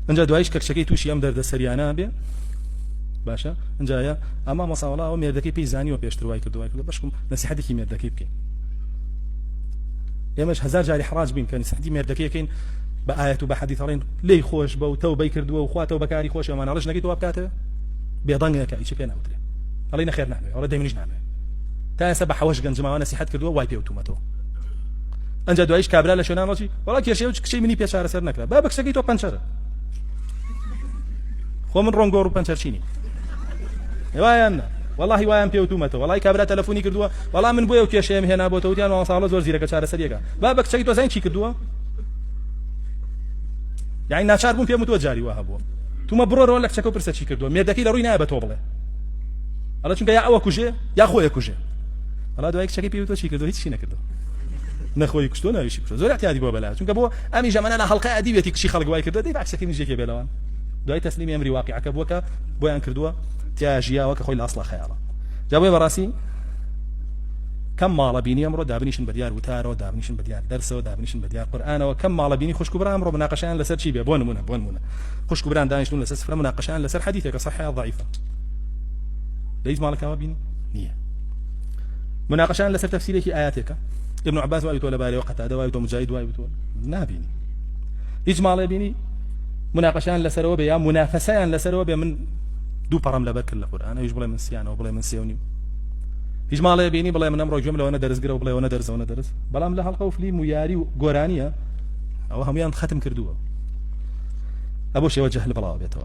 ئەجا دوایش کە کچەکەی تووشی ئەم دەردە سەریانە بێ باشە ئەجاە ئەما مەساوەڵا ئەو مێردەکەی پێی زانیوە پێشتر وای کردو وای کردو بەشکم نەسیحەتێکی مێردەکەی بکەین ئێمەش هەزار جاری حراج بین کە نسیحەتی مێردەکەیەکەین بە ئاەت و بە حەدیث ئەڵێن لێی خۆش بە و تەوبەی کردووە و خوا تەوبەکاری خۆش ئەمانە ئەڵێ ژنەکەی تۆ وا بکاتەوە بێدەنگەکە هیچی پێ ناوترێ ئەڵێ نەخێر نامەوێ ئەڵێ دەی منیش نامەوێ تا ئێستا بە حەوەش گەنجماوە نەسیحەت کردووە وای پێ وتومەتەوە ئەنجا دوایش کابرا لە شوێنان ڕۆچی وەڵا کێشەیە و کچەی منی پێ چارەسەر نەکرا با بە کچەکەی تۆ پەنچەرە خۆ من ڕۆنگۆڕ و پەنچەرچینی وایان نا وەڵاهی وایان پێ وتومەتەوە وەڵای کابرا تەلەفۆنی کردووە وەڵا من بۆیە و کێشەیەم هێنا بۆ تەوتیان مامۆستا زۆر زیرەکە چارەسەریەکە با بە کچەکەی تۆ زین چی کردووە یعنی ناچار بووم پێم وتووە جاری وا هەبووە تومە بڕۆرەوە لە کچەکە و پرسە چی کردووە مێردەکەی لە ڕووی نایە بە تۆ بڵێ ئەڵێ چونکە یا ئەوە کوژێ یا خۆیە کوژێ وەڵا دوای کچەکەی پێی وتووە چی کردووە هیچی نەکردووە نەخۆی کوشتووە ناویشی کوشتووە زۆر اعتیادی بۆ بەلا چونکە بۆ ئەمی ژەمەنە لە هەڵقە ئەدیوێتی کچی خەڵک وای کردووە دەی با کچەکەی منیش یەکێ بێ لەوان دوای تەسلیمی ئەمری واقیعەکە بووە کە بۆیان کردووە تیا ژیاوە کە خۆی لە ئەسڵا خەیاڵە جا بۆیە بەڕاستی کەم ماڵە بینی ئەمڕۆ دابنیشن بە دیار وتارەوە دابنیشن بە دیار دەرسەوە دابنیشن بە دیار قورئانەوە کەم ماڵە بینی خوشک و برا ئەمڕۆ مناقەشەیان لەسەر چی بێ بۆ نمونە بۆ نمونە خوشک و بران دانیشتون لەسەر سفرە مناقەشەیان لەسەر حەدیثێکە صحیح ضعیفە لە هیچ ماڵێکەوە بینی نییە مناقەشەیان لەسەر تەفسیرێکی ئاەتێکە ابن عباس وای تۆ لەبارەوە قەتادە وای تۆ مجاهد وای تۆ نابینی هیچ ماڵێ بینی مناقەشەیان لەسەرەوە بێ یا منافەسەیان لەسەرەوە بێ من دوو پەڕم لەبەر کرد لە قورئان ئەویش بڵێ من سیانەوە بڵێ من سێ و نیو هیچ ماڵێ بینی بڵێ من ئەمڕۆ گوێم لەوە نەدەرس گرە و بڵێ ئەوە نەدەرس ئەوە نەدەرس بەڵام لە هەڵقە و فلیم و یاری و گۆرانیە ئەوە هەمویان ختم کردووە ئەبۆ شێوە جەهل بڵاو بێتەوە.